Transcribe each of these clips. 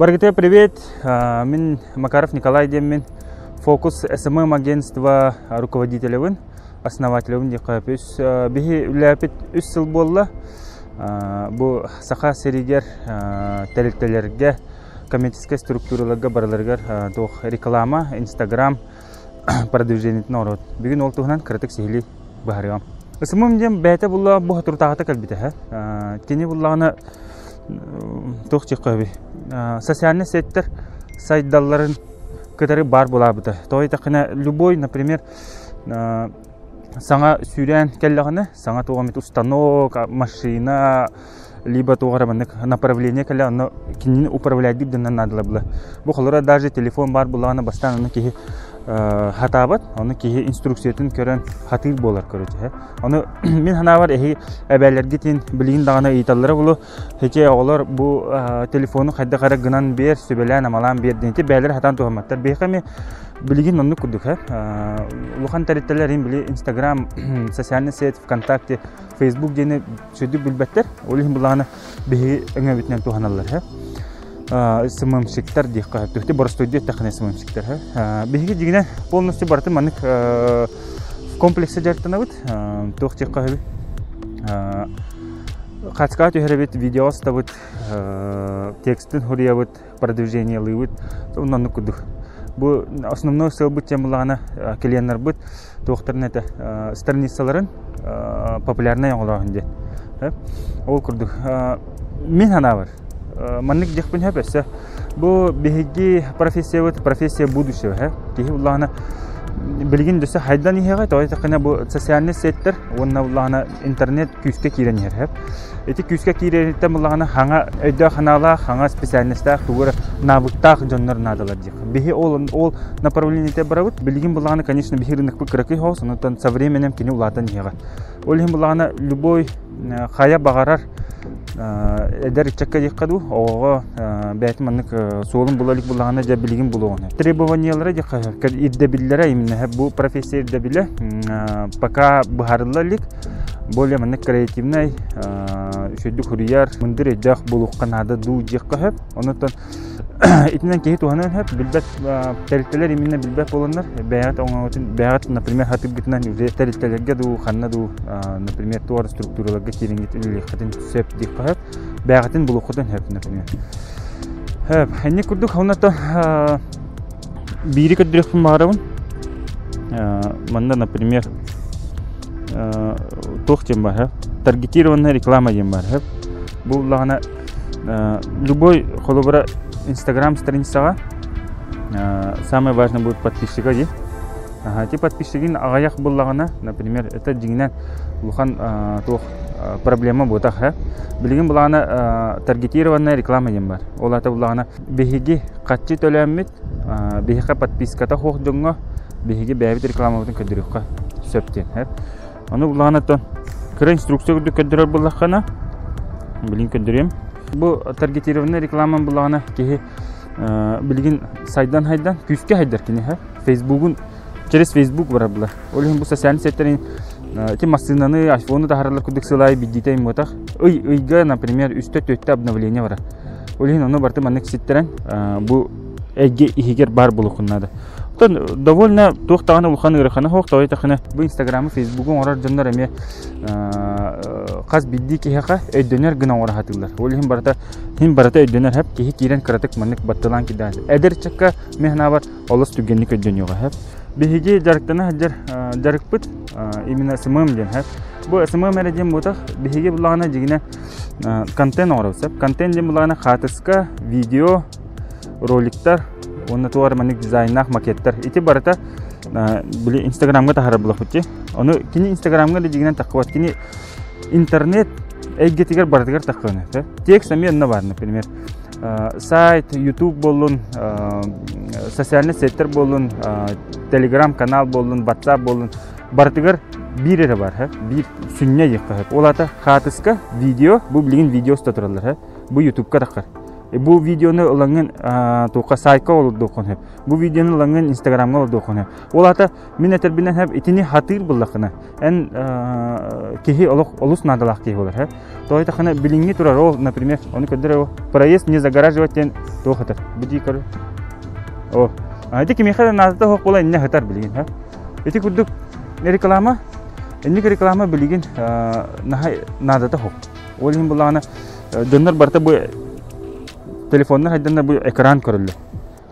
Баргыта привет, мин Макаров Николай диэммин, Фокус СММ агентство руководителебин, основателебин диэххэ үс биһи үлээпит үс сыл буолла. Бу Саха сиригэр тэрилтэлэргэ, коммерческай структураларга барыларыгар туох реклама, Инстаграм продвижениетин оҥоробут. Бүгүн ол туһунан кыратык сиһилии быһаарыам. СММ диэн бэйэтэ булла бу соторутааҕыта кэлбитэ. Кини буллаҕына туох диэххэ социальный сеттэр сайдалларын кытары баар буолаабыта. Тоҕо диэтэххинэ, любой, например, саҥа сүүрээн кэллэҕинэ, саҥа туох эмит устанок, машина, либо туох эрэ маннык направление кэлэ, онно кинини управляйдыыр дэнэн наадалар була. Бу холоро даже телефон баар буоллаҕына бастаан ону киһи хатаабат, ону киһи инструкциятын көрөн хатыыр буолар короче. Ону мин санаабар эһи эбээлэргитин билигин даҕаны ыйыталлара булу Ити оҕолор бу телефону хайдах эрэ гынан биэр, сүбэлээн-амалаан биэр диэн ити бэйэлэрэ сатаан туһамматтар. Биһиэхэ эмиэ билигин оннук курдук ээ. Улахан тэрилтэлэр иһин били Инстаграм, социальный сеть, ВКонтакте, Фейсбук диэни сүрдүк билбэттэр. Ол иһин былаана биһиги өҥөбүтүнэн туһаналлар ээ. СММщиктар диэххэ сөп. Ити боростуойдуу эттэххинэ СММщиктар ээ. Биһиги дьиҥинэн полностью барытын маннык в комплексе дьарыктанабыт. Туох диэххэ сөбүй? Хацкаҕа түһэрэбит, видео устабыт, текстин суруйабыт, продвижениелыыбыт, оннук курдук. Бу основной сыалбыт диэн буллаҕына клиеннарбыт туохтарын этэ страницаларын популярнай оҥолооһун диэн. Ол курдук. Мин санаабар, маннык диэхпин сөп өссө. Бу биһиги профессиябыт профессия будущего. Киһи буллаҕына билигин өссө хайдан иһиэҕэ, тоҕо диэтэххинэ бу социальный сеттэр уонна буллаҕына интернет күүскэ киирэн иһэр. Ити күүскэ киирэриттэн буллаҕына хаҥа өйдөөх санаалаах, хаҥа специальностаах, тугу эрэ навыктаах дьоннор наадалар диэх. Биһи ол ол направлениете барабыт. Билигин буллаҕына, конечно, биһи рынокпыт кыракый соҕус, онтон со временем кини улаатан иһиэҕэ. Ол иһин буллаҕына любой хайа баҕарар эдэр ыччакка диэххэ дуу, оҕоҕо бэйэтин маннык суолун була илик буллаҕына дьэ билигин булуоҕун. Требованиялара диэххэ ирдэбиллэрэ именно бу профессия ирдэбилэ пока быһаарылла илик. Более маннык креативнай, үчүгэйдик суруйар, мындыр өйдөөх буолуохха наада дуу диэххэ сөп. Онуттан итинэн киһи туһаныан сөп, билбэт тэрилтэлэр именно билбэт буоланнар, бэйэҕит оҥоһутун, бэйэҕит, например, хатыргытынан уже тэрилтэлэргэ дуу, ханна дуу, например, туох структураларга киириҥҥит үлэлиэххитин сөп диэххэ сөп, бэйэҕитин булуоххутун сөп, например. Сөп, инник курдук, оннуттан биири көрдөрүөхпүн баҕарабын. Манна, например, туох диэн баар, таргетированная реклама диэн баар. Бу улаҕана любой холобура Инстаграм страницаҕа самое важное будет подписчика дии. Ити подписчигин аҕыйах буллаҕына, например, это дьиҥинэн улахан туох проблема буотах ээ. Билигин булаҕына таргетированная реклама диэн бар. Ол аата буллаҕына биһиги хаччы төлөөммүт, биһиэхэ подписката суох дьоҥҥо биһиги бэйэбит рекламабытын көрдөрүөххэ сөп диэн. Ону буллаҕына то кыра инструкция курдук көрдөрөр буоллаххына, билигин көрдөрүөм. Бу таргетированная реклама буллаҕына киһи билигин сайдан хайдан күүскэ хайдар кини Фейсбугун через Facebook барар булар. Ол иһин бу социальный сеттэрин ити массыынаны, айфону таһаралар курдук сылай биддиитэ иммутах. Ый ыйга, например, үстэ түөттэ обновление барар. Ол иһин ону барыты маннык ситтэрэн бу эйгэ иһигэр баар буолуоххун наада. Оттон довольно туох даҕаны улахан ыарахана суох, тоҕо диэтэххинэ бу Инстаграмы, Фейсбугу оҥорор дьоннор эмиэ хас биирдии киһиэхэ өйдөнөр гына оҥоро сатыыллар. Ол иһин барыта иһин барыта өйдөнөр хэп киһи киирэн кыратык маннык батталаан киирдэҕин. Эдэр ыччакка мин санаабар олус түргэнник өйдөнүөҕэ хэп. Биһиги дьарыктана сылдьар дьарыкпыт именно СММ диэн хэп. Бу СММ эрэ диэн буотах биһиги буллаҕына дьигинэ контент оҥоробут сөп. Контент диэн буллаҕына хаатыска, видео, роликтар уонна туох эрэ маннык дизайннаах макеттар. Ити барыта били Инстаграмҥа таһаарар буоллахпыт дии. Ону кини Инстаграмҥа да дьиҥинэн таххыбат. Кини интернет эйгэтигэр барытыгар таххыаны. Текст эмиэ онно баар, например. Сайт, YouTube буоллун, социальный сеттер буоллун, Telegram канал буоллун, WhatsApp буоллун, барытыгар биир эрэ бар, биир сүнньэ диэххэ сөп. Ол аата хаатыска, видео, бу билигин видео уста тураллар, бу Ютубка таххар. Бу видеону ылаҥҥын туохха сайтка олордуоххун сөп. Бу видеону ылаҥҥын Инстаграмҥа олордуоххун сөп. Ол аата мин этэрбинэн сөп итини хатыыр буллаххына эн киһи олох олус наадалаах киһи буолар. Тоҕо диэтэххинэ билиҥҥи турар ол, например, ону көрдөрөр проезд не загораживать диэн туох этэр? Бу дии көрөр. О, ити кимиэхэ да наадата суох буола иннэ сытар билигин. Ити курдук реклама, инник реклама билигин наһаа наадата суох. Ол иһин буллаҕына дьоннор барыта бу телефоннар хайданнар бу экран көрөллөр.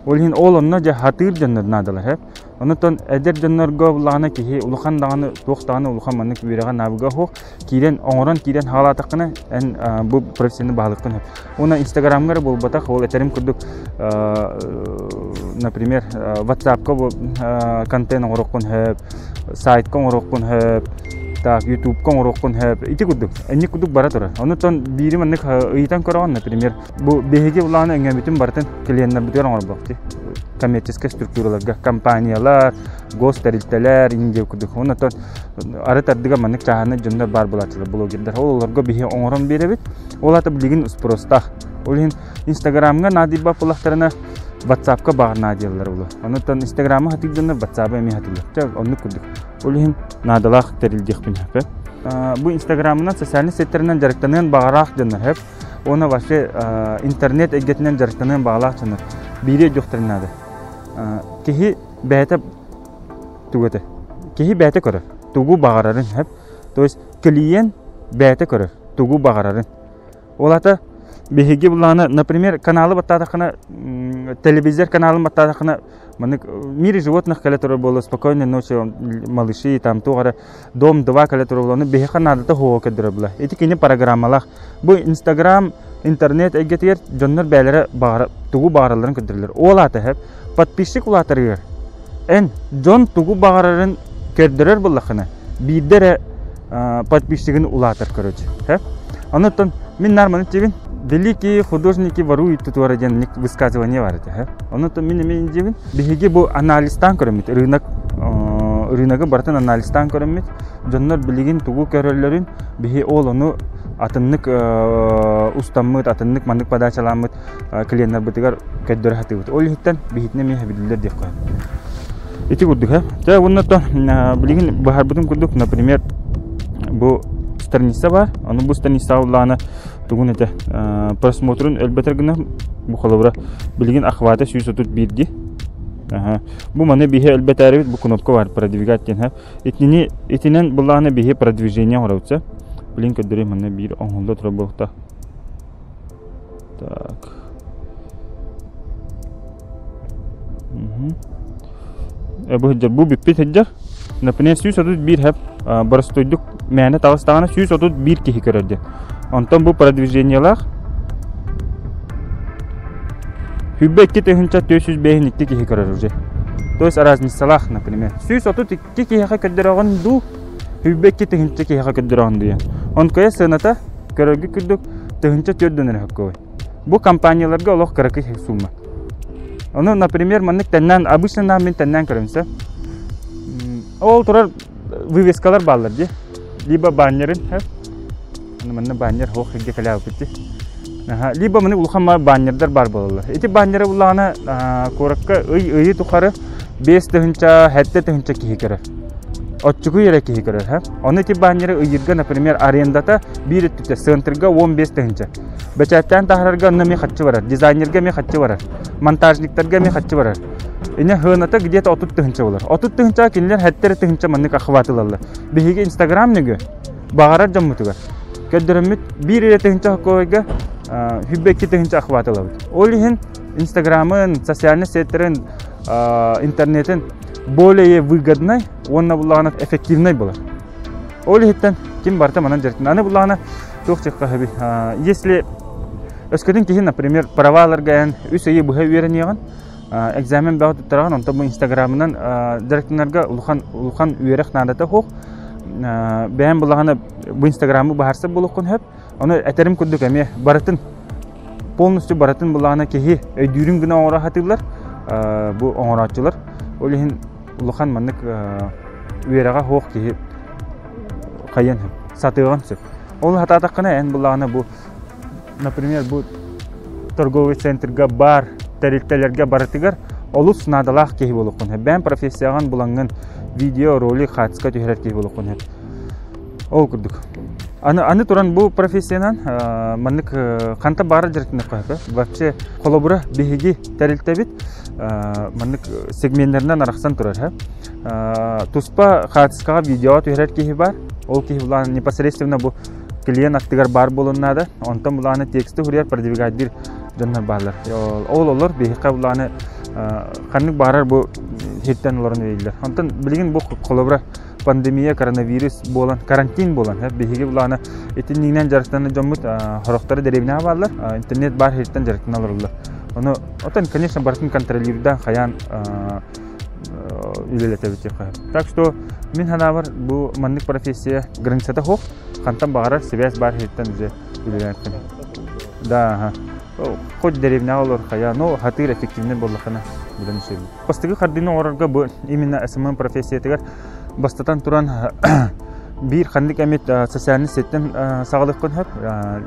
Ол иһин ол онно дьэ хатыыр дьоннор наадалар һэ. Онтон эдэр дьоннорго буллаҕына киһи улахан даҕаны туох даҕаны улахан маннык үөрэҕэ наабыга суох киирэн оҥорон киирэн хаалаатаххына эн бу профессияны баһылыккын сөп. Уонна Инстаграмҥа эрэ буолбатах, ол этэрим курдук например, WhatsAppка контент оҥоруоххун сөп, сайтка оҥоруоххун сөп, так, Ютубка оҥоруоххун сөп. Ити курдук, инник курдук бара турар. Онуттан биири маннык ыйытан көрөҕүн, например, бу биһиги улаана өҥөбүтүн барытын клиеннарбытыгар оҥорбохти. Коммерческай структураларга, компаниялар, гостэрилтэлэр, индия курдук. Онуттан арыт ардыга маннык чааһынай дьоннор баар буолааччылар, блогердар. Ол олорго биһи оҥорон биэрэбит. Ол аата билигин спростаах. Ол иһин Инстаграмҥа наадыйбат буоллахтарына Ватсапка баҕар наадыйаллар буолуо. Онуттан Инстаграмы хатыыр дьоннор Ватсабы эмиэ хатыыллар. Чэ, оннук курдук. Ол иһин наадалаах тэрил диэхпин сөп. Бу Инстаграмынан социальнай сеттеринэн дьарыктаныан баҕараах дьоннор сөп. Уонна вообще интернет эйгэтинэн дьарыктаныан баҕалаах дьоннор биири өйдүөхтэрин наада. Киһи бэйэтэ тугу этэ? Киһи бэйэтэ көрөр. Тугу баҕарарын сөп. То есть клиент бэйэтэ көрөр. Тугу баҕарарын. Ол аата биһиги буллаҕына, например, каналы баттаатаххына, телевизор каналын баттаатаххына, маннык «Мир животных» кэлэ турар буолла, «Спокойной ночи, малыши», там туох эрэ «Дом 2» кэлэ турар буолла, ону биһиэхэ наадата суоҕа көрдөрөр буолла. Ити кини программалаах. Бу Инстаграм, интернет эйгэтигэр дьоннор бэйэлэрэ баҕара, тугу баҕаралларын көрдөрөллөр. Ол аата сөп, подписчик улаатарыгар эн дьон тугу баҕарарын көрдөрөр буоллаххына, биирдэ эрэ подписчигын улаатар короче. Онуттан мин наар диибин великие художники воруют тутуара диэн высказывание бар этэ. Онуттан мин эмиэ диибин биһиги бу анализтаан көрөммүт рынок рыногы барытын анализтаан көрөммүт дьоннор билигин тугу көрөллөрүн биһи ол ону атыннык устаммыт атыннык маннык подачаламмыт клиеннарбытыгар көрдөрө сатыыбыт. Ол иһиттэн биһитинэ эмиэ билиллэр диэх көһөн. Ити курдук, э. Чэ, уонна билигин быһарбытым курдук, например, бу страница бар, ону бу страницаҕа улаана тугун этэ просмотрун өлбөтөр гына бу холобура билигин охвата 131 дии. Бу маны биһи өлбөтөөрүбүт бу кнопка бар продвигать диэн итини итинэн буллаҕына биһи продвижение оҥоробут билин көрдөрүм манна биир оҥоһулла турар буолуохтаах Так. Бу сылдьар, бу бүппүт сылдьар. Например, 131 хэп боростуойдук мээнэ таҕыстаҕына 131 киһи көрөр диэн. Онтон бу продвижениелаах 22 452 киһи көрөр уже. То есть разницалаах, например. 132 киһиэхэ көрдөрөҕүн дуу, 22 киһиэхэ көрдөрөҕүн дуу. Онкуйа сыаната көрөргө курдук 1004 эрэ хөккөй. Бу компанияларга олох кыракый сумма. Ону, например, маннык тэннээн, обычно мин тэннээн көрөм сэ. Ол турар вывескалар бааллар дии. Либо баннерын, манна баннер хоох иргэ кэлээбиппит дии. Либо маны улахан баннердар бар буолаллар. Ити баннеры буллаҕына куоракка ый ыйы тухары 5 тыһынча, 7 тыһынча киһи көрөр. Оччугуй эрэ киһи көрөр, һэ. Ону ити баннеры ыйыырга, например, арендата биир өттүтэ центрга 15 тыһынча. Бэчээттээн таһарарга онно эмиэ харчы барар, дизайнерга эмиэ харчы барар, монтажниктарга эмиэ харчы барар. Инэ сыаната где-то 30 тыһынча болар. 30 тыһынчаҕа кинилэр хэттэрэ тыһынча маннык охват ылаллар. Биһиги Инстаграм нөҥүө баҕарар дьоммутугар көрдөрөммүт биир эрэ тыһынча хоккойга 22 тыһынча охват ылабыт. Ол иһин Инстаграмын, социальный сеттерин, интернетин более выгодный уонна буллаҕына эффективный буолар. Ол иһиттэн ким барыта манан дьарыктанар. Аны буллаҕына туох диэххэ сөбүй? Если өскөтүн киһи, например, праваларга эн үс ыйы быһа үөрэниэҕин, экзамен бөҕө туттараҕын, онтон бу Инстаграмынан дьарыктанарга улахан улахан үөрэх наадата суох. Бэйэм буллаҕына бу Инстаграмы быһаарсар буолуоххун сөп. Ону этэрим курдук эмиэ барытын полностью барытын буллаҕына киһи өйдүүрүн гына оҥоро сатыыллар бу оҥорооччулар. Ол иһин улахан маннык үөрэҕэ суох киһи хайыан сөп, сатыаҕын сөп. Ол сатаатаххына эн буллаҕына бу, например, бу торговый центрга баар тэрилтэлэргэ барытыгар олус наадалаах киһи буолуоххун сөп. Бэйэҥ профессияҕын булаҥҥын видео, ролик, хаартыска түһэрэр киһи буолуоххун сөп. Ол курдук. Аны, аны туран бу профессиянан маннык ханта баара дьарыктаныахха сөп. Вообще холобура биһиги тэрилтэбит маннык сегменнэринэн арахсан турар. Туспа хаартыскаҕа видеоҕа түһэрэр киһи бар. Ол киһи булаан непосредственно бу клиент аттыгар баар буолуон наада. Онтон булааны тексти суруйар, продвигайдыыр дьоннор бааллар. Ол олор биһиэхэ булааны ханнык баарар бу сиртэн олорон үлэлииллэр. Онтон билигин бу холобура пандемия, коронавирус буолан, карантин буолан, биһиги булааны итиннигинэн дьарыктанар дьоммут сорохторо дэриэбинэҕэ бааллар, интернет баар сиртэн дьарыктана олороллор. Ону отон, конечно, барытын контролируйдаан хайаан үлэлэтэбит диэххэ. Так что мин санаабар бу маннык профессия границата суох, хантан баҕарар связь баар сиртэн уже үлэлээн. Да, ага. Хоть дэриэбинэҕэ олор хайа, но хатыыр эффективный буоллахына билэн үчүгэй. Бастакы хардыыны оҥорорго бу именно СММ профессиятыгар бастатан туран биир ханнык эмит социальный сеттэн саҕалыахпын сөп,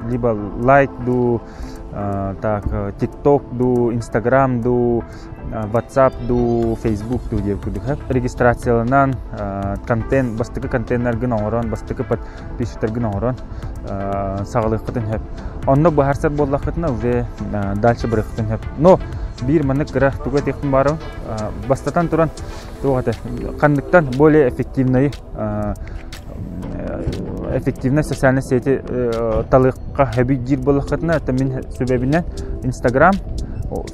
либо лайк дуу, так, TikTok дуу, Instagram дуу, WhatsApp дуу, Facebook дуу диэн курдук регистрацияланан контент, бастакы контеннаргын оҥорон, бастакы подписчиктаргын оҥорон саҕалыаххытын сөп. Онно быһаарсар буоллаххытына уже дальше барыаххытын сөп. Но биир маннык кыра тугу этиэхпин баарым бастатан туран туох этэ ханныктан более эффективный эффективный социальной сети талыахха сөбүй диир буоллаххытына это мин сүбэбинэн Инстаграм,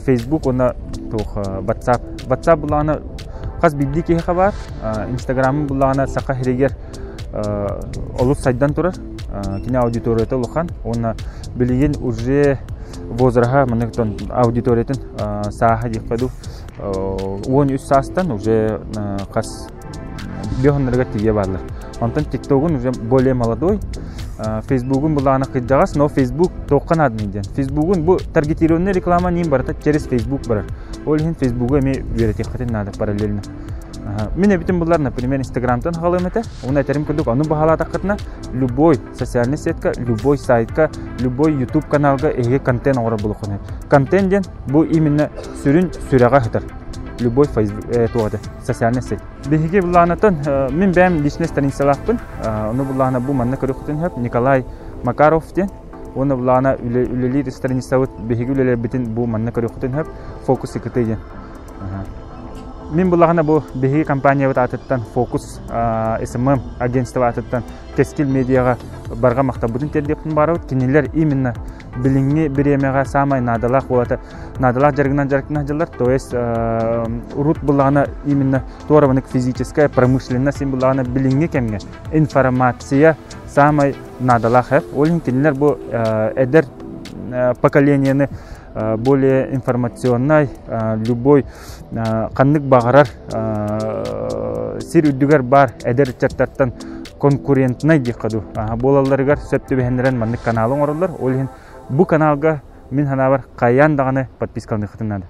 Фейсбук уонна туох WhatsApp. WhatsApp булаҕына хас биирдии киһиэхэ баар. Инстаграмын буллаҕына саха сиригэр олус сайдан турар. Кини аудиторията улахан уонна билигин уже возраһа маннык аудиториятын сааһа диэххэ дуу 13 саастан уже хас биохоннорыгар тиийэ бааллар. Онтон ТикТогун уже более молодой, Фейсбугун булаана кырдьаҕас, но Фейсбук туохха наадыный диэн. Фейсбугун бу таргетированный реклама ним барыта через Фейсбук барар. Ол иһин Фейсбугу эмиэ үөрэтиэххитин наада параллельно. Мин эбитим буллар, например, Инстаграмтан хаалыам этэ. Уну этерим курдук, ону баһалаатаххытына, любой социальный сетка, любой сайтка, любой YouTube каналга эһиги контент оҥорор буолуоххун. Контент диэн бу именно сүрүн сүрэҕэ сытар. Любой туох этэ, социальный сеть. Биһиги былаанатан мин бэйэм личный страницалаахпын. Ону былаана бу манна көрүөххүтүн сөп. Николай Макаров диэн. Уонна былаана үлэлиир страницабыт биһиги үлэлэрбитин бу манна көрүөххүтүн сөп. Фокус ИКТ диэн. Мин булаҕына бу биһиги компаниябыт аатыттан Фокус СММ агентство аатыттан Кэскил медиаҕа барҕа махталбытын тиэрдиэхпин баарабыт. Кинилэр именно билиҥҥи бириэмэҕэ саамай наадалаах буолата наадалаах дьарыгынан дьарыктана сылдьаллар. То есть урут буллаҕына именно туораванык физическая промышленность буллаҕына билиҥҥи кэмҥэ информация саамай наадалаах эр. Ол иһин кинилэр бу эдэр поколениены более информационнай, любой ханнык баҕарар сир үрдүгэр баар эдэр ыччаттартан конкурентнай диэххэ дуу буолалларыгар сөп түбэһиннэрэн маннык каналы оҥороллор. Ол иһин бу каналга мин санаабар хайаан даҕаны подпискаланыаххытын наада.